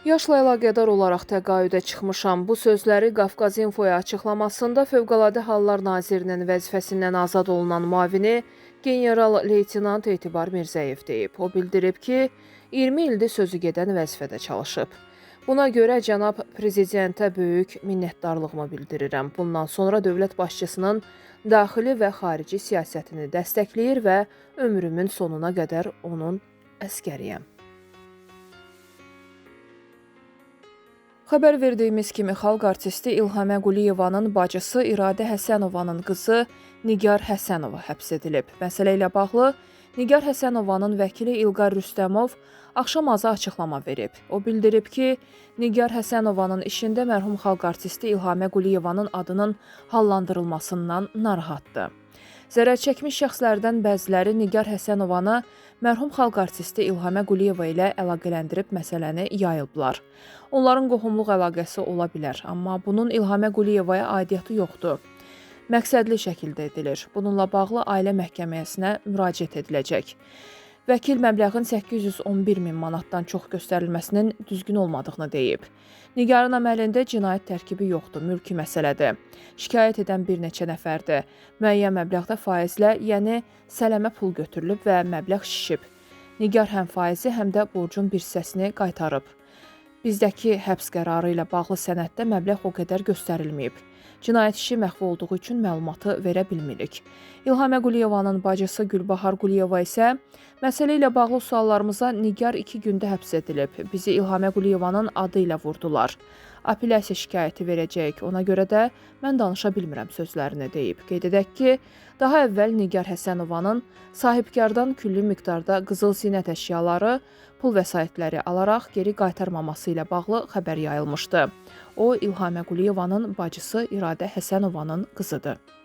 Yaşla əlaqədar olaraq təqaüdə çıxmışam. Bu sözləri Qafqaz İnfoya açıqlamasında Fövqəladə Hallar Nazirinin vəzifəsindən azad olunan müavini general-leytenant Etibar Mirzəyev deyib. O bildirib ki, 20 ildir sözü gedən vəzifədə çalışıb. Buna görə cənab prezidentə böyük minnətdarlığımı bildirirəm. Bundan sonra dövlət başçısının daxili və xarici siyasətini dəstəkləyir və ömrümün sonuna qədər onun əsgəriyəm. Xəbər verdiyimiz kimi xalq artisti İlhamə Quliyevanın bacısı İradə Həsənovanın qızı Nigar Həsənova həbs edilib. Məsələ ilə bağlı Nigar Həsənovanın vəkili İlqar Rüstəmov axşam azı açıqlama verib. O bildirib ki, Nigar Həsənovanın işində mərhum xalq artisti İlhamə Quliyevanın adının hallandırılmasından narahatdır. Zərər çəkmiş şəxslərdən bəziləri Nigar Həsənovanı mərhum xalq artisti İlhamə Quliyeva ilə əlaqələndirib məsələni yayıblar. Onların qohumluq əlaqəsi ola bilər, amma bunun İlhamə Quliyevaya aidiyyatı yoxdur. Məqsədli şəkildə edilir. Bununla bağlı ailə məhkəməsinə müraciət ediləcək. Vəkil məbləğin 811 min manatdan çox göstərilməsinin düzgün olmadığını deyib. Nigarın əməlində cinayət tərkibi yoxdur, mülki məsələdir. Şikayət edən bir neçə nəfərdir. Müəyyən məbləğdə faizlə, yəni sələmə pul götürülüb və məbləğ şişib. Nigar həm faizi, həm də borcun bir hissəsini qaytarıb. Bizdəki həbs qərarı ilə bağlı sənəddə məbləğ o qədər göstərilməyib. Cinayət işi məxfi olduğu üçün məlumatı verə bilmirik. İlhamə Quliyevanın bacısı Gülbahar Quliyeva isə məsələ ilə bağlı suallarımıza Nigar 2 gündə həbs edilib. Bizi İlhamə Quliyevanın adı ilə vurdular. Apellyasiya şikayəti verəcəyik. Ona görə də mən danışa bilmirəm sözlərini deyib. Qeyd edək ki, daha əvvəl Nigar Həsənovanın sahibkardan külli miqdarda qızıl zinət əşyaları, pul vəsaitləri alaraq geri qaytarmaması ilə bağlı xəbər yayılmışdı. O, İlhamə Quliyevanın bacısı İradə Həsənovanın qızıdır.